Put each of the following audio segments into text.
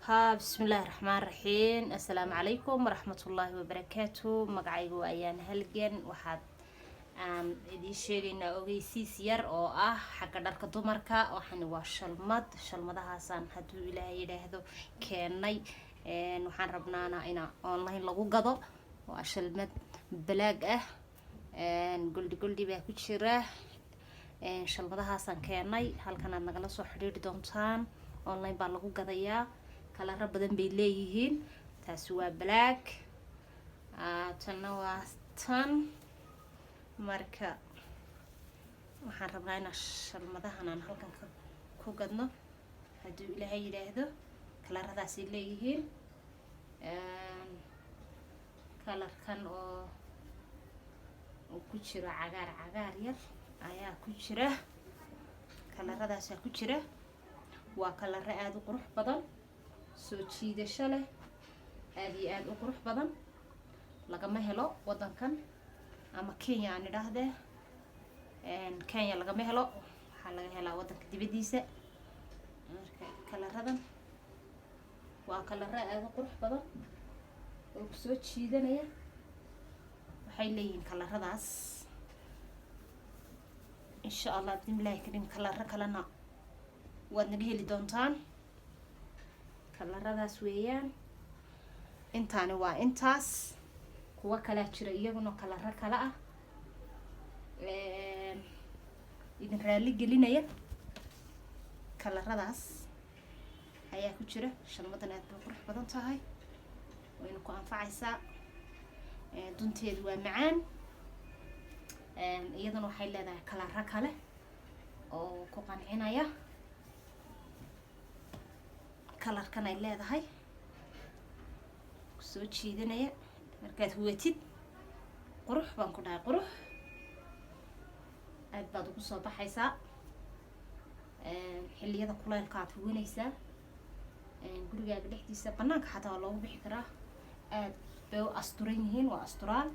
Haa, bismillaahi raxmaan raxiim. Assalaamu calaykum waraxmatullaahi wabarakaatu. Magacaygu ayaan Halgan. Waxaad aan idiin sheegaynaa ogeysiis yar oo ah xagga dharka dumarka. Waxani waa shalmad. Shalmadahaasaan, hadduu Ilaahay yidhaahdo, keenay. Waxaan rabnaana ina online lagu gado. Waa shalmad black ah, gold gold baa ku jira. Shalmadahaasaan keenay, halkan aad nagala soo xidhiiri doontaan. Online baa lagu gadayaa. Kalaro badan bay leeyihiin. Taasi waa black, tanna waa tan. Marka waxaan rabnaa inaa shalmadahan aan halkan ku gadno, hadduu Ilaahay yidhaahdo. Kalaradaasay leeyihiin. Kalarkan oo uu ku jiro cagaar, cagaar yar ayaa ku jira. Kalaradaasaa ku jira. Waa kalaro aada u qurux badan, soo jiidasho leh, aada iyo aada u qurux badan. Lagama helo waddankan ama Kenya aan idhaahdee. Kenya lagama helo, waxaa laga helaa waddanka dibaddiisa. Marka kalaradan waa kalaro aada u qurux badan oo kusoo jiidanaya. Waxay leeyihiin kalaradaas. Insha Allah, bismillahi kariim, kalaro kalena waad naga heli doontaan. Kalaradaas weeyaan. Intaani waa intaas. Kuwo kalaa jira iyaguna, kalaro kale ah, idin raali gelinaya. Kalaradaas ayaa ku jira. Shalmadan aad bay qurux badan tahay, wayna ku anfacaysaa. Dunteedu waa macaan. Iyaduna waxay leedahay kalaro kale oo ku qancinaya. Kalarkan ay leedahay kusoo jiidanaya markaad huwatid. Qurux baan ku dhahay, qurux aad baad ugu soo baxaysaa. Xilliyada kuleylka aad huwanaysaa, gurigaaga dhexdiisa, banaanka xataa waa loogu bixi karaa. Aad bay u asturan yihiin, waa asturaan,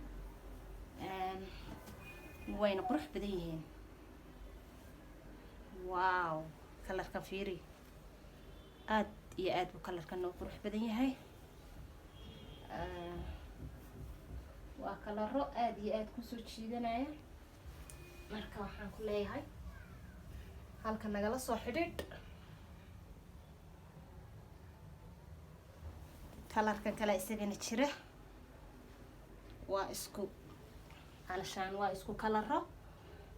wayna qurux badan yihiin. Wow, kalarkan fiiri! Aad iyo aad buu kalarkan u qurux badan yahay. Waa kalaro aada iyo aada kusoo jiidanaya. Marka waxaan ku leeyahay, halka nagala soo xidhiidh. Kalarkan kale isagana jira. Waa isku calashaan, waa isku kalaro,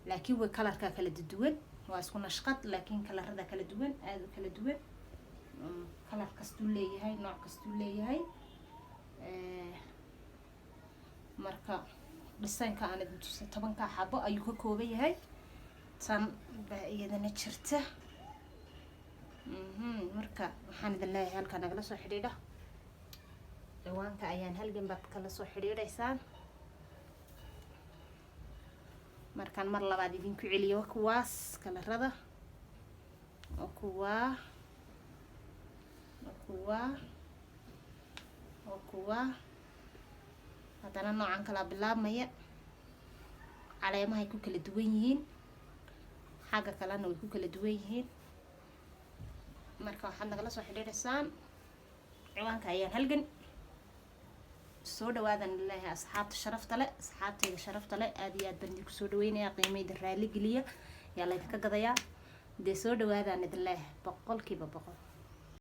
laakiin way kalarkaa kala duwan. Waa isku nashqad, laakiin kalarada kala duwan, aada u kala duwan. Kalar kastuu leeyahay, nooc kastuu leeyahay. Marka dhisaynka aan idin tusay, 10-kaa xabo ayuu ka kooban yahay. Tan baa iyadana jirta. Marka waxaan idin leeyahay, halkaa nagala soo xidhiidha. Ciwaanka ayaan Halgan baad kala soo xidhiidhaysaan. Markaan mar labaad idinku celiyo, kuwaas kalarada oo kuwaa, oo kuwaa, oo kuwaa. Haddana noocan kalaa bilaabmaya. Caleemahay ku kala duwan yihiin, xagga kalena way ku kala duwan yihiin. Marka waxaad nagala soo xidhiidhaysaan ciwaanka ayaan Halgan. Soo dhawaadan leeyahay, asxaabta sharafta leh, asxaabtayda sharafta leh. Aada iyo aad baan idinku soo dhaweynayaa. Qiimayda raali geliya yaa laydinka gadayaa. Dee soo dhawaadaan idin leeyahay, 100%.